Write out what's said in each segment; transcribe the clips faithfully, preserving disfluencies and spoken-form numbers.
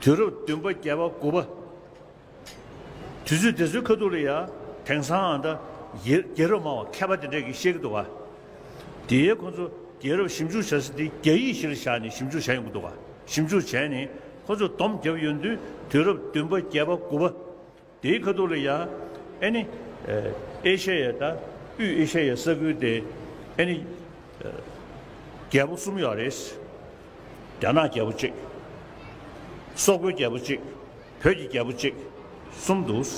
དུས་རབས་བདུན་པ་བརྒྱད་པ་དགུ་པ། དུས་ཚོད་དེ་ཚོའི་ཁ་ཐུག་ལ་ཡ། དེང་སང་ཨ་ད་རྒྱལ་རྒྱལ་རབས་སྨྲ་བ་མཁས་པ་དེ་འདྲས་ཀྱིས་བཤད་ཀྱི་འདུག་ག། དེའི་ཁོ་ཚོ་རྒྱལ་རབས་ཞིབ་འཇུག་བྱ་ས་དེ་རྒྱ་ཡིག་གཞིར་བཞག་ནས་ཞིབ་འཇུག་བྱས་ཡོང་གི་འདུག་ག། ཞིབ་འཇུག་བྱས་ནས་ཁོ་ཚོས་སྡོམ་བརྒྱབ་ཡོང་དུས་དུས་རབས་བདུན་པ་བརྒྱད་པ་དགུ་པ། དེའི་ཁ་ཐུག་ལ་ཡ། ཨེ་ནི། ཨེ་ཤ་ཡའི་ད་དབུས་ཨེ་ཤ་ཡའི་ས་ཁུལ་དེ། ཨེ་ནི། རྒྱལ་པོ་གསུམ་ཡོད་རེད། རྒྱ་ནག་རྒྱལ་པོ་གཅིག། སོག་པོའི་རྒྱལ་པོ་གཅིག། བོད་ཀྱི་རྒྱལ་པོ་གཅིག། གསུམ་འདུག། བྱས་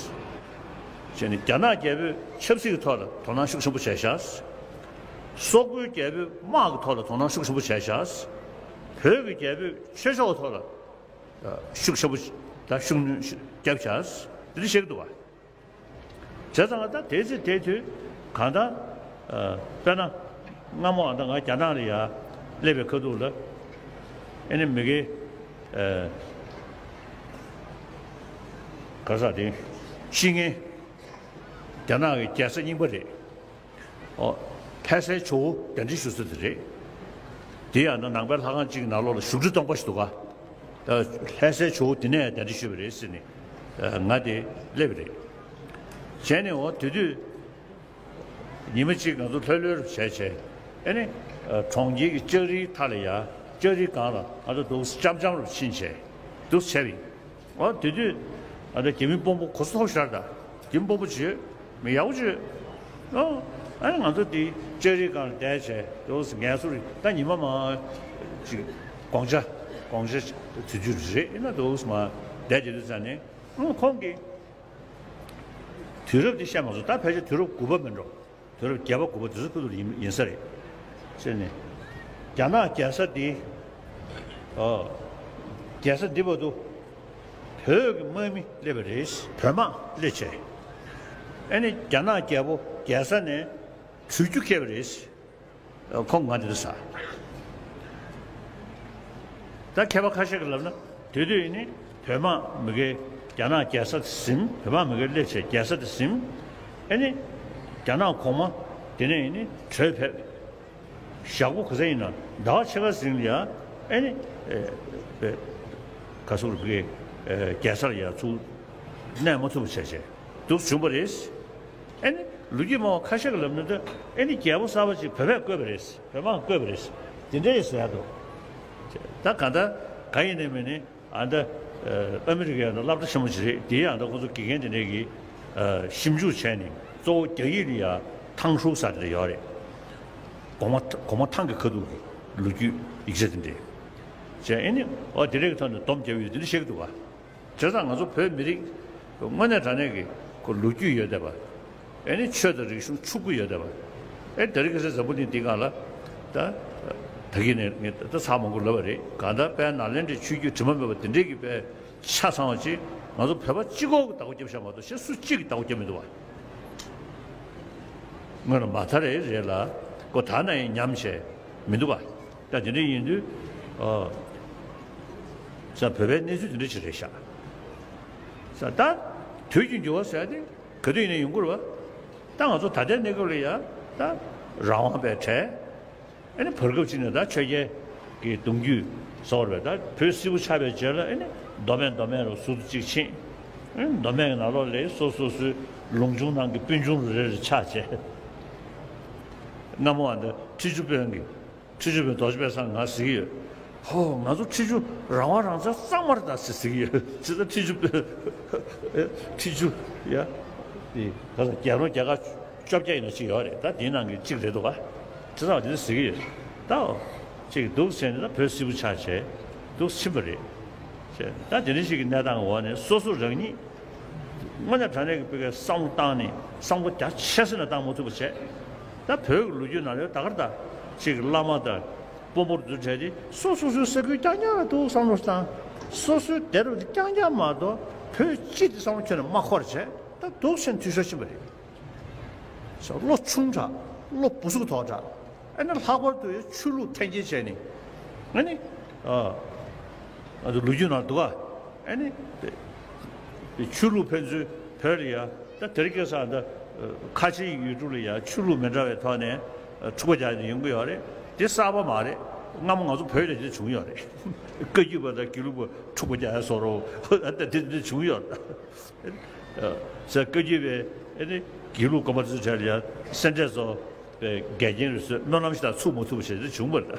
ནས་རྒྱ་ནག་རྒྱལ་པོས་ཆབ་སྲིད་ཀྱི་ཐོག་ལ་དོ་སྣང་ཤུགས་ཆེན་པོ་བྱས་ཤག། སོག་པོའི་རྒྱལ་པོས་དམག་གི་ཐོག་ལ་དོ་སྣང་ཤུགས་ཆེན་པོ་བྱས་ཤག། བོད་ཀྱི་རྒྱལ་པོས་ཆོས་ཕྱོགས་ཀྱི་ཐོག་ལ་ཤུགས་ཆེན་པོ་དང་ཤུགས་སྣོན་བརྒྱབ་ཤག། དེ་འདྲ་བཤད་ཀྱི་འདུག་བ། བྱས་ཙང་ད་དེ་ཚེ་དེ་དུས་གང་ལྟར། ཨ། དཔེར་ན། སྔ་མོ་ཨ་ད་ང་རྒྱ་ནག་ལ་ཡ་སླེབས་པའི་ཁ་ཐུག་ལ། ཨེ་ནི་མི་དགེ། ཨ། ག་ས་དེ། ཤི་ངན། རྒྱ་ནག་གི་རྒྱལ་ས་རྙིང་པ་རེད། ཨོ། ལྷ་སའི་ཇོ་བོ་གདན་འདྲེན་ཞུ་ས་དེ་རེད། དེ་ཡང་ན་ནང་པའི་ལྷ་ཁང་གཅིག་གི་ནང་ལོགས་ལ་བཞུགས་ཁྲི་སྟོང་པ་ཞིག་འདུག་ག། ལྷ་སའི་ཇོ་བོ་དེ་ནས་གདན་འདྲེན་ཞུས་པ་རེད་ཟེར་ནས། ང་དེ་སླེབས་པ་རེད། བྱས་ནས་འོ་དེ་དུས། ཉི་མ་གཅིག་ང་ཚོ་ལྷོད་ལྷོད་རུ་བྱས་བྱས། ཨེ་ནི། གྲོང་ཁྱེར་གྱི་ལྕགས་རིའི་མཐའ་ལ་ཡ། ལྕགས་རིའི་སྒང་ལ་ང་ཚོ་འདུག་འཆམ་འཆམ་རུ་ཕྱིན་བྱས། འདུག་བྱས་པ་ཡིན། འོ་དེ་དུས། ཨ་ད་རྒྱ་མི་དཔོན་པོ་གོ་ས་མཐོ་ཤར་ད། རྒྱ་མི་དཔོན་པོ་བྱོས། མི་ཡག་པོ་བྱོས། ཨོ། ཨ་ནི་ང་ཚོ་དེ་ལྕགས་རིའི་སྒང་ལ་བསྡད་བྱས་འདུག་ངལ་གསོ་རེད། ད་ཉི་མ་མ་ཅིག་དགོང་ཇ། དགོང་ཇ་དུས་ཚོད་རེད་ན་འདུག་མ་བསྡད་བྱས་དུས་ཙང་ནས། ཨོ་ཁོང་གིས། དུས་རབས་འདི་བཤད་མ་སོང་། ད་ཕལ་ཆེར་དུས་རབས་དགུ་པ་མིན་འགྲོ། དུས་རབས་བརྒྱད་པ་དགུ་པ་དེ་ཚོ་ཁུལ་དུ་ཡིན་ཡིན་ས་རེད། ཟེར་ནས། རྒྱ་ནག་རྒྱལ་ས་འདི། ཨོ། རྒྱལ་ས་འདི་བར་དུ། བོད་ཀྱི་དམག་མི་སླེབས་པ་རེད། བོད་དམག་སླེབས་བྱས། ཨ་ནི་རྒྱ་ནག་རྒྱལ་པོ་རྒྱལ་ས་ནས་བྲོས་རྒྱུ་བསྐྱལ་བ་རེད། ཁོང་ང་དེ་ཚོ་ཟ། ད་མཁས་པ་ཁ་ཤས་ཀྱིས་ལབ་ན། དེ་དུས་ཡིན་ནི་བོད་དམག་མི་སྒེར་རྒྱ་ནག་རྒྱལ་ས་དེ་ཟིན། བོད་དམག་མི་སྒེར་སླེབས་བྱས་རྒྱལ་ས་དེ་ཟིན། ཨེ་ནི། རྒྱ་ནག་གོང་མ་དེ་ནས་ཡིན་ནི་བྲོས་ཕེབས། ཞག་པོ་ག་ཚོད་ཡིན་ན་ཟླ་བ་ཕྱེད་ཀ་ཟིན་ལ་ཡ། ཨེ་ནི། ཨེ། ཨེ། ག་སོག་རུ་ཕེབས། ཨེ། རྒྱལ་སར་ཡ་ཚུར་གནས་མ་ཐུབ་པ་བྱས་བྱས་འདུག་བྱུང་བ་རེད། ཨེ་ནི་ལོ་རྒྱུས་སྨྲ་བ་ཁ་ཤས་ཀྱིས་ལབ་ན་ད་ཨེ་ནི་རྒྱལ་པོ་གསར་པ་ཅིག་བོད་པས་བསྐོས་པ་རེད། བོད་དམག་བསྐོས་པ་རེད། དེ་འདྲ་ཡིན་ཟེར་ཡ་འདུག། ད་ག་ད་ག་ཡིན་ནའི་མིན་ནའི་ཨ་ད་ཨ་མི་རི་ཀའི་ཨ་ད་སློབ་གྲྭ་ཆེན་མོ་ཅིག་རེད། དེའི་ཨ་ད་ཁོ་ཚོ་དགེ་རྒན་དེ་འདྲས་ཀྱིས་ཨ་ཞིབ་འཇུག་བྱས་ནས་གཙོ་བོ་རྒྱ་ཡིག་ལ་ཡ་ཐང་ཧྲུའུ་ཟེར་དེ་འདྲ་ཡོད་རེད། གོང་མ་གོང་མ་ཐང་གི་ཁ་ཐུག་གི་ལོ་རྒྱུས་ཡིག་ཆ་དེ་འདྲས་བྱས། ཨེ་ནི་ཨོ་དེ་འདྲས་ཀྱི་ཐོག་ནས་སྡོམ་བརྒྱབ་ཡོད་དེ་འདྲ་བཤད་ཀྱི་འདུག་བ། བྱས་ཙང་ང་ཚོ་བོད་མི་རིགས་དངོས་གནས་དྲང་གནས་ཀྱི་ཁོ་ལོ་རྒྱུས་ཡོད་བསྡད་པ། ཨེ་ནི་ཆོས་དང་རིག་གཞུང་ཕྱུག་པོ་ཡོད་བསྡད་པ། ཨེ་དེ་རིང་ཁ་སང་འཛམ་བུ་གླིང་འདི་སྒང་ལ་ད་ད་གིན་ནས་ངས་ད་ཚར་མང་པོ་ལབ་པ་རེད། གང་ལྟར་དཔལ་ནཱ་ལེནྡྲའི་ཆོས་བརྒྱུད་དྲི་མ་མེད་པ་དེ་འདྲས་ཀྱི་དཔེ་ཆ་ཚང་བ་ཅིག་ང་ཚོ་བོད་པ་གཅིག་པོ་གིས་བདག་པོ་རྒྱབ་བཞག་མ་གཏོགས་གཞན་སུ་གཅིག་གིས་བདག་པོ་རྒྱབ་མི་འདུག་བ། སྔོན་ལ་མ་མཐའ་རེ་རེ་ལ་ཁོ་ད་ན་ཡང་ཉམས་བྱས་མི་འདུག་བ། ད་དེ་འདྲ་ཡིན་དུས། ཨ། ས་བོད་པའི་གནས་ཚུལ་དེ་འདྲ་ཞིག་རེད་ཤག། ས་ད་དུས་ཀྱི་འགྱུར་བ་ཟེར་ཏེ་ག་དུས་ཡིན་ན་ཡོང་གི་རེད་བ། ད་ང་ཚོ་ད་ལྟའི་གནས་སྐབས་ལ་ཡ་ད་རང་དབང་པའི་གྲས། ཨ་ནི་བར་སྐབས་ཅིག་ནས་ད་ཆོས་རྒྱལ་གྱི་གདུང་རྒྱུད་སོགས་རེད། ད་བོད་སིལ་བུ་ཆགས་པའི་རྗེས་ལ་ཨ་ནི་མདོ་སྨད་མདོ་སྨད་རུ་ཟུར་དུ་གཅིག་ཕྱིན། ཨ་ནི་མདོ་སྨད་ཀྱི་ནང་ལོགས་ལ་སོ་སོ་སོའི་ལུང་ཆུང་ནང་གི་སྤུན་ཆུང་རུ་རེ་རུ་ཆགས་བྱས། སྔ་མོ་ཨ་འདི་ཁྲི་ཆུ་དཔོན་གྱི། ཁྲི་ཆུ་དཔོན་རྡོ་རྗེ་དཔལ་བཟང་ང་ཟེར་གྱི་ཡོད། ཧོ་ང་ཚོ་ཁྲི་ཆུ་རང་དབང་རང་བཙན་གཙང་མ་རེད་ད་ཟེར་ཟེར་གྱི་ཡོད། ཇི་ལྟར་ཁྲི་ཆུ་དཔོན། ཁྲི་ཆུ་ཡ། དེ་ག་ས་རྒྱལ་རོང་རྒྱལ་ཁབ་བཅོ་བརྒྱད་ཡིན་ན་གཅིག་ཡོད་རེད། ད་དེའི་ནང་གི་གཅིག་རེད་འདུག་ག། ཇི་ལྟར་དེ་ཟེར་གྱི་ཡོད། ད་གཅིག་འདུག་ཟེར་ནས་ད་བོད་སིལ་བུ་ཆགས་བྱས་འདུག་ཕྱིན་པ་རེད། ད་དེ་འདྲ་ཞིག་གི་གནས་སྟངས་འོག་ནས་སོ་སོ་རང་ཉིད། དངོས་གནས་དྲང་གནས་ཀྱི་བོད་སྐད་བསམ་བློ་བཏང་ནས་བསམ་བློ་རྒྱ་ཆེ་ས་ནས་བཏང་མ་ཐུབ་པ་བྱས། ད་བོད་ཀྱི་ལོ་རྒྱུས་ནང་ལ་ད་གར་ད་ཅིག་བླ་མ་དང་དཔོན་པོར་འཛུལ་བྱས་ཏེ་སོ་སོ་སོའི་ས་ཁུལ་རྐྱང་རྐྱང་ལ་འདུག་བསམ་བློ་བཏང་། སོ་སོའི་སྡེ་རུ་རྐྱང་རྐྱང་མ་གཏོགས་བོད་སྤྱི་དེ་བསམ་བློ་ཁྱོན་ནས་མ་འཁོར་བྱས། ད་འདུག་སེ་འཐུས་ཤོར་ཕྱིན་པ་རེད། བློ་ཆུང་དྲགས། བློ་སྦུ་སུག་དོག་དྲགས། ཨ་ནི་ལྷག་པར་དུ་ཡང་ཆོས་ལུགས་འཐེན་འཁྱེར་བྱས་ནས། ཨ་ནི། ཨ། ང་ཚོ་ལོ་རྒྱུས་ནང་འདུག་ག། ཨ་ནི། ཆོས་ལུགས་ཕན་ཚུན་བོད་ལ་ཡ། ད་དེ་རིང་ཁ་སང་ད་ཁ་ཆེའི་ཡུལ་གྲུ་ལ་ཡ་ཆོས་ལུགས་མི་འདྲ་བའི་ཐོག་ནས་འཁྲུག་པ་རྒྱག་ནས་ཡོང་གི་ཡོད་རེད། དེ་གསར་པ་མ་རེད། སྔ་མོ་ང་ཚོ་བོད་ལ་དེ་བྱུང་ཡོད་རེད། བཀའ་བརྒྱུད་པ་དང་དགེ་ལུགས་པ་འཁྲུག་པ་རྒྱག་ཡ་བཟོ་འདྲ་ད་དེ་དེ་བྱུང་ཡོད་རེད། ཟེར། བཀའ་བརྒྱུད་པའི་ཨེ་ནི་དགེ་ལུགས་དཀོན་པ་དེ་ཚོའི་གྲས་ལ་ཡ་སེ་འབྲས་ཚོ་འགལ་རྐྱེན་རེད་ཟེར་སྨོན་ལམ་ཞིག་དང་ཚུགས་མ་ཐུབ་པ་བྱས་ཏེ་བྱུང་བ་རེད།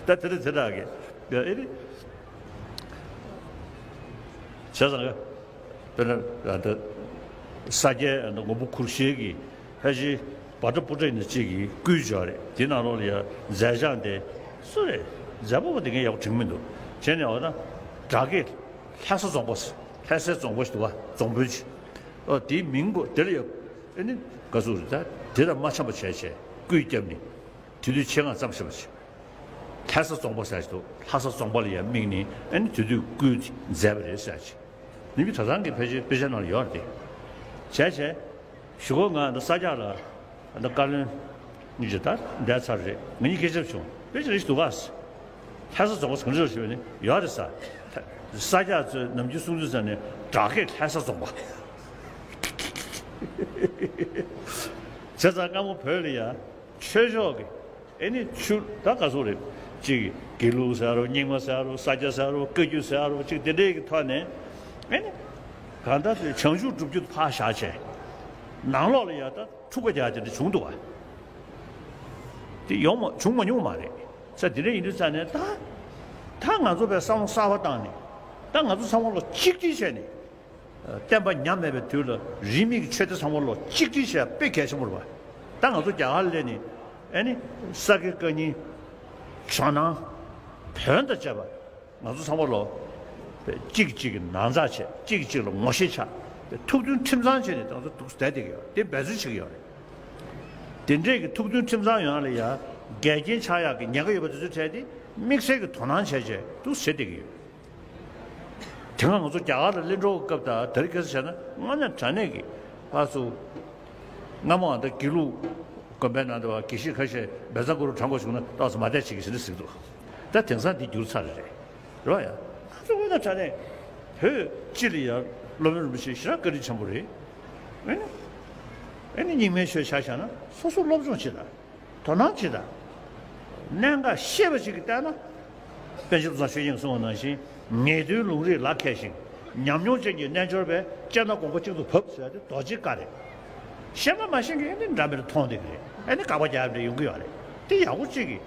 ད་དེ་འདྲ་དེ་འདྲ་གི་ཨེ་ནི་བྱས་ཙང་ག་དཔེར་ན་ད་ས་སྐྱའི་མགོན་པོ་གུ་ཤྲི་གི་ཕལ་ཆེར་བྷ་དྲ་པུ་ཏྲ་ཡིན་ན་གཅིག་གིས་བསྐུལ་བྱས་རེད། དེ་ནང་ལོགས་ལ་ཡ་མཛད་བྱང་དེ་སུ་རེད། མཛད་པ་པོ་དེ་ངས་ཡག་པོ་དྲན་གྱི་མི་འདུག་བྱས་ནས་འོ་ན་སྦྲག་སྐད་ལྷ་ས་རྫོང་པ། ལྷ་སའི་རྫོང་པ་ཞིག་འདུག་ག་རྫོང་དཔོན་ཅིག་ཨོ་དེའི་མིང་གོ་དེ་ལ་ཡ་ཨེ་ནི་ག་ཟུག་རེད། ད་དེ་དང་མ་འཆམ་པ་བྱས་བྱས་བསྐུལ་བརྒྱབ་ནས་དེ་དུས་ཆེད་མངགས་བརྩམས་བཞག་པ་ཅིག་ལྷ་ས་རྫོང་པ་ཟེར་ཞིག་འདུག་ལྷ་ས་རྫོང་པ་ལ་ཡ་དམིགས་ནས་ཨེ་ནི་དེ་དུས་བསྐུལ་མཛད་པ་རེད་ཟེར་ཅིག་ནམ་རྒྱུན་གྲྭ་ཚང་གི་ཕལ་ཆེར་དཔེ་ཆ་ནང་ལ་ཡོད་རེད་དེ། བྱས་བྱས་གཞུག་གུ་ང་འདི་ས་སྐྱ་ལ་འདི་བཀའ་བློན་གཉིས་ཀྱི་ད་འདས་ཚར་རེད། ང་གཉིས་སྐད་ཆ་བྱུང་དཔེ་ཆ་རེ་ཞིག་འདུག་ག་ལྷ་ས་རྫོང་པ་གང་འདྲ་ཞུས་པ་ནི་ཡོད་རེད་ས། ས་སྐྱ་ཚོས་ནམ་རྒྱུན་གསུང་དུས་ཙམ་ནས་སྦྲག་སྐད་ལྷ་ས་རྫོང་པ། བྱས་ཙང་སྔ་མོ་བོད་ལ་ཡ་ཆོས་ཕྱོགས་ཀྱི་ཨེ་ནི་ཆུ་ད་ག་ཚོད་རེད། གཅིག་དགེ་ལུགས་ཟེར་རོ། རྙིང་མ་ཟེར་རོ། ས་སྐྱ་ཟེར་རོ། བཀའ་བརྒྱུད་ཟེར་རོ། གཅིག་དེ་འདྲའི་གི་ཐོག་ནས་ཨེ་ནི་གང་ལྟར་དེ་བྱང་ཆུབ་སྒྲུབ་རྒྱུ་ཕར་བཞག་བྱས་ནང་ལོགས་ལ་ཡ་ད་འཁྲུག་པ་རྒྱག་དེ་འདྲ་བྱུང་འདུག་བ། དེ་ཡོང་མ་བྱུང་མ་མྱོང་མ་རེད། ས་དེ་འདྲ་ཡིན་དུས་ཙང་ནས་ད་ད་ང་ཚོ་བས་བསམ་བློ་གསར་པ་བཏང་ནས་ད་ང་ཚོ་ཚང་མ་ལོ་གཅིག་སྒྲིལ་བྱས་ནས། བསྟན་པ་ཉམས་མེད་པའི་དུས་ལ་རིས་མེད་ཀྱི་ཆོས་སྡེ་ཚང་མ་ལོ་གཅིག་སྒྲིལ་བྱས་དཔེ་གལ་ཆེན་པོ་རེད་བ། ད་ང་ཚོ་རྒྱ་གར་ལ་སླེབས་ནས་ཨེ་ནི་ས་དགེ་བཀའ་རྙིང་ཇོ་ནང་བོན་དང་བཅས་པ་ང་ཚོ་ཚང་མ་ལོ་གཅིག་གཅིག་གི་ནང་ཚགས་བྱས། གཅིག་གཅིག་ལ་ངོ་ཤེས་ཆགས་ཏེ་ཐུགས་མཐུན་ཁྲིམས་གཙང་བྱས་ནས་ང་ཚོ་འདུག་བསྡད་བསྡད་ཀྱི་ཡོད། དེ་འབད་རྩོལ་བྱེད་ཀྱི་ཡོད་རེད། དེ་འདྲས་ཀྱི་ཐུགས་མཐུན་ཁྲིམས་གཙང་ཡོང་ཡ་ལ་ཡ་འགལ་རྐྱེན་ཆགས་ཡག་གི་ཉེན་ཁ་ཡོད་པ་དེ་ཚོའི་གྲས་དེ་དམིགས་བསལ་གྱི་དོ་སྣང་བྱས་བྱས་འདུག་བྱེད་བསྡད་ཀྱི་ཡོད། དེ་སྔ་ང་ཚོ་རྒྱ་གར་ལ་གླིང་གྲོ་གི་སྐབས་དང་དེ་རིང་ཁ་སང་བྱས་ན་དངོས་གནས་དྲང་གནས་ཀྱི་ཕར་ཚུར་སྔ་མོ་ཨ་ད་དགེ་ལུགས་དགོན་པའི་ནང་དུ་བ་དགེ་བཤེས་ཁ་ཤས་བཛྲ་གུ་རུ་བགྲང་དགོས་བྱུང་ན་ཏོག་ཙམ་མ་བསྡད་བྱེད་ཀྱི་ཟིན་ན་ཟིག་འདུག་ད་དེང་སང་འདི་འགྱུར་ཚར་རེད། རེད་བ་ཡ། ང་ཚོ་དངོས་གནས་དྲང་གནས་བོད་སྤྱི་ལ་ཡ་སློབ་དཔོན་རིན་པོ་ཆེ་ཞེ་དྲག་བཀའ་དྲིན་ཆེན་པོ་རེད། ཨེ་ནི་ཨེ་ནི་རྙིང་མའི་ཆོས་ཆ་བཞག་ན་སོ་སོ་སློབ་སྦྱོང་བྱེད་དང་། དོ་སྣང་བྱེད་དང་། གནད་འགག་ཤེས་པ་ཅིག་གིས་བལྟས་ན། པཎ་ཆེན་བློ་བཟང་ཆོས་དབྱིངས་གསུངས་པ་ནང་བཞིན་ངེས་དོན་ལུང་རིགས་ལ་མཁས་ཤིང་ཉམས་མྱོང་ཅན་གྱི་རྣལ་འབྱོར་པས་དཔྱད་ན་དགོངས་པ་གཅིག་ཏུ་བབས་ཟེར་ཏེ་རྡོ་རྗེའི་བཀའ་རེད། ཤེས་པ་མ་ཤེས་མཁན་ནི་འདྲ་མི་འདྲ་མཐོང་བསྡད་ཀྱི་རེད། ཨ་ནི་དགག་པ་རྒྱག་ཡ་འདྲ་ཡོང་གི་ཡོད་རེད། དེ་ཡག་པོ་གཅིག་གིས་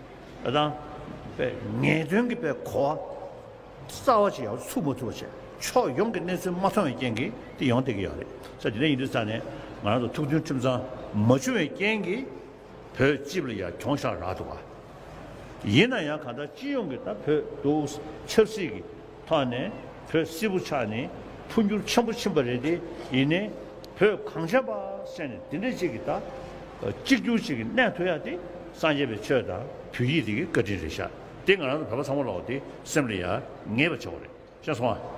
ཨ་དང་། པའི་ངེས་དོན་གྱི་པའི་གོ་བ་རྩ་བ་ཅིག་ཡག་པོ་ཚུགས་མ་ཐུབ་པ་བྱས། ཕྱོགས་ཡོངས་ཀྱི་གནས་ཚུལ་མ་མཐོང་བའི་རྐྱེན་གྱིས་དེ་ཡོང་བསྡད་ཀྱི་ཡོད་རེད། ས་དེ་འདྲ་ཡིན་དུས་ཙང་ནས་ང་རང་ཚོ་ཐུགས་མཐུན་ཁྲིམས་གཙང་མ་བྱུང་བའི་རྐྱེན་གྱིས། བོད་སྤྱི་ལ་ཡང་གྱོང་ཤར་རག་འདུག་ག་ཡིན་ན་ཡང་གང་ལྟར་སྤྱི་ཡོངས་ཀྱི་ད་བོད་འདུག་ཆབ་སྲིད་ཀྱི་ཐོག་ནས་བོད་སིལ་བུ་ཆགས་ནས་འཕོ་འགྱུར་ཆེན་པོ་ཕྱིན་པ་རེད་དེ། ཡིན་ནའི་བོད་གངས་ཅན་པ་ཟེར་ནས་འདི་འདྲ་ཅིག་གི་ད་གཅིག་གྱུར་ཅིག་གི་གནས་ཐུབ་ཡ་དེ་སངས་རྒྱས་པའི་ཆོས་དང་བོད་ཡིག་དེ་གི་བཀའ་དྲིན་རེད་ཤག་དེ་ང་རང་ཚོ་བོད་པ་ཚང་མ་ལོག་དེ་སེམས་ལ་ཡ་ངེས་པ་བྱེད་དགོས་རེད། ཤེས་སོང་ཨ།